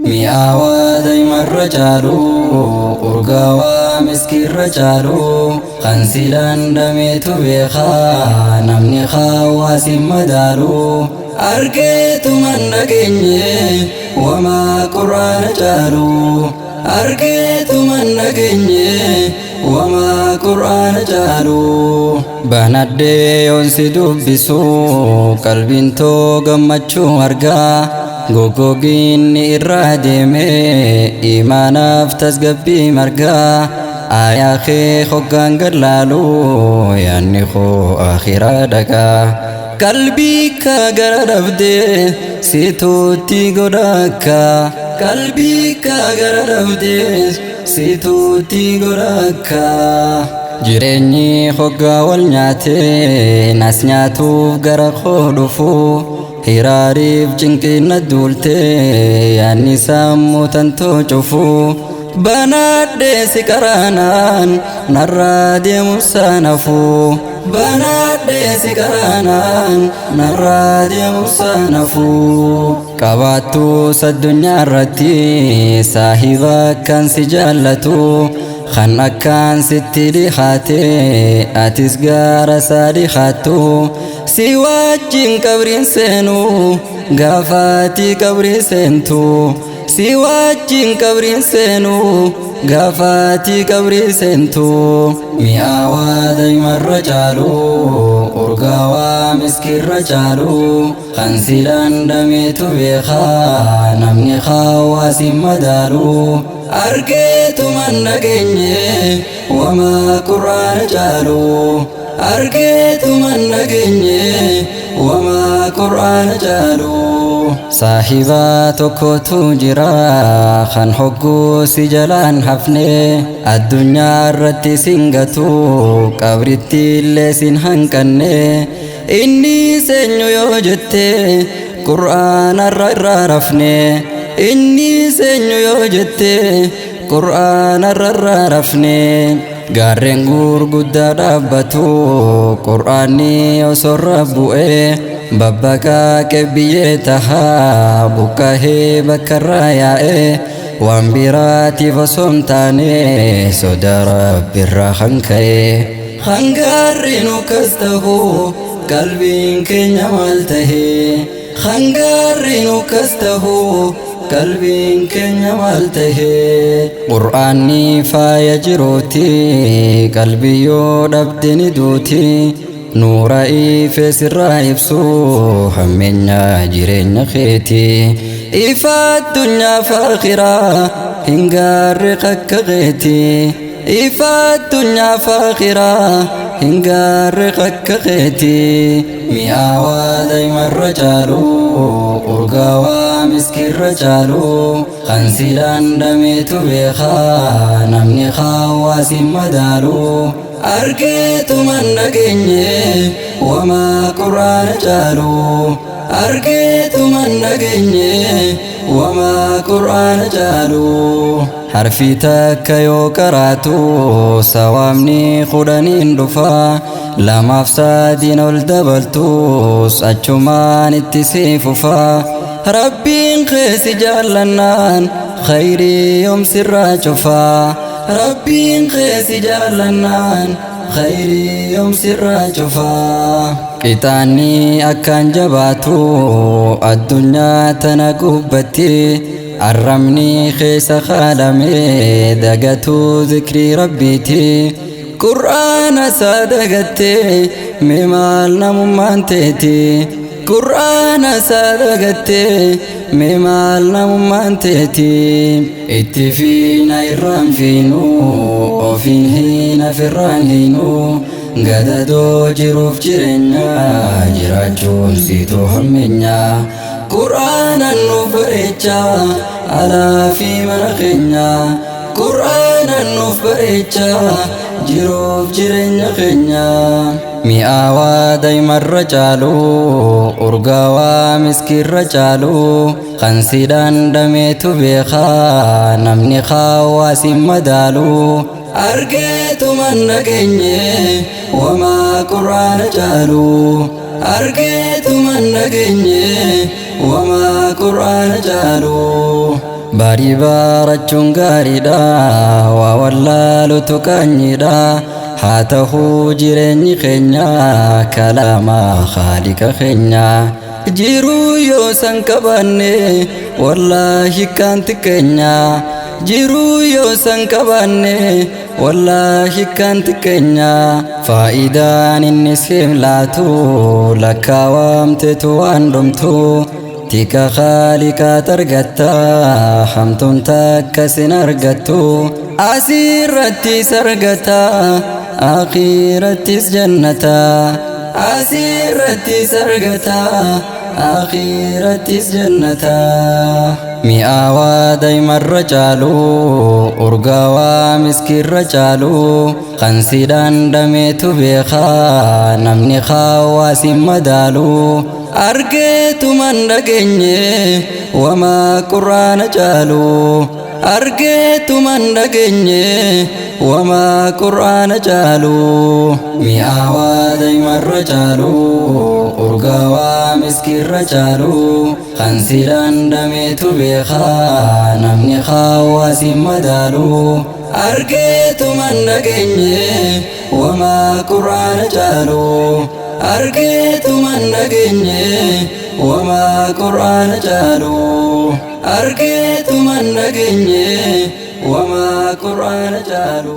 Mi'aawaa daa'imarra caalu, urgaawaa miskiirra caalu, kan si dhandhameetu beekaa, namni hawaas hin madaalu. Argeetuman dhageenye wamaa quraana caalu. Argeetuman dhageenye wamaa quraana caalu. Banadhee yoon si dubbisu qalbiin too gammachuu argaa. Goggoginni irraa deeme imaanaaf tasgabbii margaa. Aayaa kee hoggaan gallaalu yaanni koo akhiraa dhagaa. Qalbii ka gara dhabdee situutti godhakka. Qalbii ka gara dhabdee situutti godhakka. Jireenyi hoggaa wal nyaatee nas nyaatuuf gara koo dhufu. Hiraariif cinqinna duultee yaanni sammuu tantoo cufu. Banadhee si qaraanaan narraa deemu sanafu. Banadhee si qaraanaan narraa deemu sanafu. Qabaattus addunyaa irratti saahiba akkaan si jaallatu. Kan akkaan sitti dhihaate atis gaara isaa dhihaattu. Si wajjin qabriin seenu gaafaati qabrii seentu. Si wajjin qabriin seenu gaafaati qabrii seentu. Mi'aawaa daa'imarra caalu, urgaawaa miskiirra caalu, kan si dhandhameetu beekaa, namni hawaas hin madaalu. Argeetuman dhageenye wamaa quraana caalu. Argeetuman dhageenye wamaa quraana caalu. Saahiba tokkotu jira kan hogguu si jalaan hafne, addunyaa irratti sin gatu qabritti illee sin hanqanne. Inni seenyu yoo jette qur'aana irra rafne. Inni seenyu yoo jette qur'aana irra rafne. Gaarreen gurguddaa dhaabbatu qur'aanni osoo irra bu'ee, babbaqaa qebbiyyee tahaa buqqahee bakka irraa yaa'ee. Waan biraatiif osoo hin taane soda rabbiirraa kan ka'e. Hangaarri nu kas tahu qalbiin keenya maal tahe? Hangaarri nu kas tahu qalbiin keenya maal tahe? Qur'aanni faaya jiruuti qalbii yoo dhabde ni duuti. Nuura ifee sirraa ibsu hammeenya jireenya keeti. Ifa addunyaa faakhiraa hin gaarre kakka keeti. Ifa addunyaa faakhiraa hin gaarre kakka keeti. Mi'aawaa daa'imarra caalu, urgaawaa miskiirra caalu, kan si dhandhameetu beekaa, namni hawaas hin madaalu. Argeetuman dhageenye wamaa quraana caalu. Argeetuman dhageenye wamaa quraana caalu. Harfi takka yoo qaraatu sawaabni 10 dhufa. 2 fi 3 ol dabaltus achumaan itti sii fufa. Rabbiin keessi jaallannaan khayrii yoom sirraa cufa. Rabbiin keessi jaallannaan khayrii yoom sirraa cufa. Qixaanni akkaan jabaatu addunyaa tana gubbatti, arrabni keessa khaalame dagatuu zikrii rabbiiti. Qur'aana isaa dagattee mee maal namummaan teeti? Qur'aana isaa dagattee mee maal namummaan teeti? Itti fiina irraan fiinu ofiin hin afirraan hiinu. Gadadoo jiruuf jireenya jiraachuun siituu hammeenya. Qur'aana nuuf bareecha alaa fi mana keenya. Qur'aana nuuf bareecha jiruuf jireenya keenya. Mi'aawaa daa'imarra caalu, urgaawaa miskiirra caalu, kan si dhandhameetu beekaa, namni hawaas hin madaalu. Argeetuman dhageenye wamaa quraana caalu. Argeetuman dhageenye wamaa quraana caalu. Barii barachuun gaariidha, waa wallaalutu qaanyiidha. Haa ta'uu jireenyi keenya kalama Khaaliqa keenya. Jiruu yoo san qabaanne wallaahi kaan xiqqeenya. Jiruu yoo san qabaanne wallaahi kaan xiqqeenya. Faayidaan inni siif laatu lakkaawamteetu waan dhumtu. Tika Khaaliqaat argatta, hamtuun takka sin argattu. Asirrattis argata, akhirattis jannata. Asirrattis argata, akhirattis jannata. Mi'aawaa daa'imarra caalu, urgaawaa miskiirra caalu, kan si dhandhameetu beekaa, namni hawaas hin madaalu. Argeetuman dhageenye wamaa quraana caalu. Argeetuman dhageenye wamaa quraana caalu. Mi'aawaa daa'imarra caalu, urgaawaa miskiirra caalu, kan si dhandhameetu beekaa, namni hawaas hin madaalu. Argeetuman dhageenye wamaa quraana caalu. Argeetuman dhageenye wamaa quraana caalu. Argeetuman dhageenye wamaa quraana caalu.